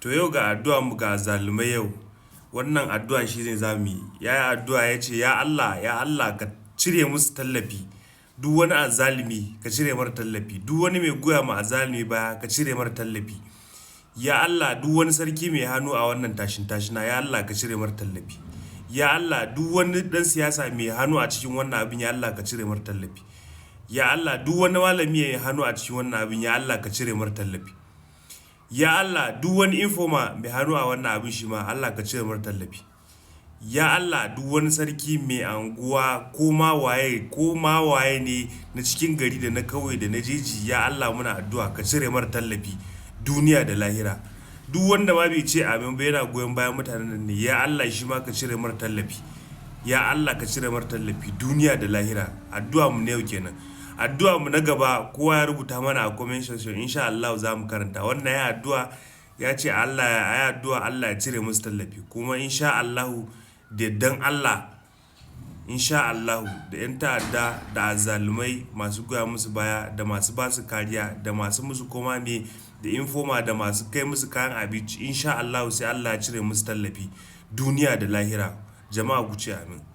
To yau ga addu'a mu ga azzalumai yau. Wannan addu'an shi ne za mu yi. Ya yi addu'a ya ce, "Ya Allah, ya Allah, ka cire musu tallafi. Duk wani azzalumi ka cire mar tallafi. Duk wani mai goya ma azzalumi baya, ka cire mar tallafi. Ya Allah, duk wani sarki mai hannu a wannan tashin tashina, ya Allah, ka cire mar tallafi. Ya Allah, duk wani dan siyasa mai hannu a cikin wannan abin, ya Allah, ka cire mar tallafi. Ya Allah, duk wani malami mai hannu a cikin wannan abin, ya Allah, ka cire mar tallafi. Ya Allah, duk wani informer mai hannu a wannan abin, shi ma Allah ka cire mar tallafi. Ya Allah, duk wani sarki mai anguwa, ko ma waye ne na cikin gari da na kauye da na jeji, ya Allah, muna addu'a ka cire mar tallafi duniya da lahira. Duk wanda ma bai ce amin ba, yana goyon bayan mutanen nan ne, ya Allah, shi ma ka cire mar tallafi. Ya Allah, ka cire mar tallafi duniya da lahira." Addu'a mu na yau kenan. Addu'a mu na gaba, kowa ya rubuta mana a comment section, insha Allah za mu karanta. Wannan ya addu'a, ya ce Allah ya yi addu'a Allah ya cire musu tallafi. Kuma insha Allahu, da yardan Allah, insha Allahu, da 'yan ta'adda da azzalumai masu goya musu baya da masu ba su kariya da masu musu koma me da informer da masu kai musu kayan abinci, insha Allahu sai Allah ya cire musu tallafi duniya da lahira. Jama'a, ku ce amin.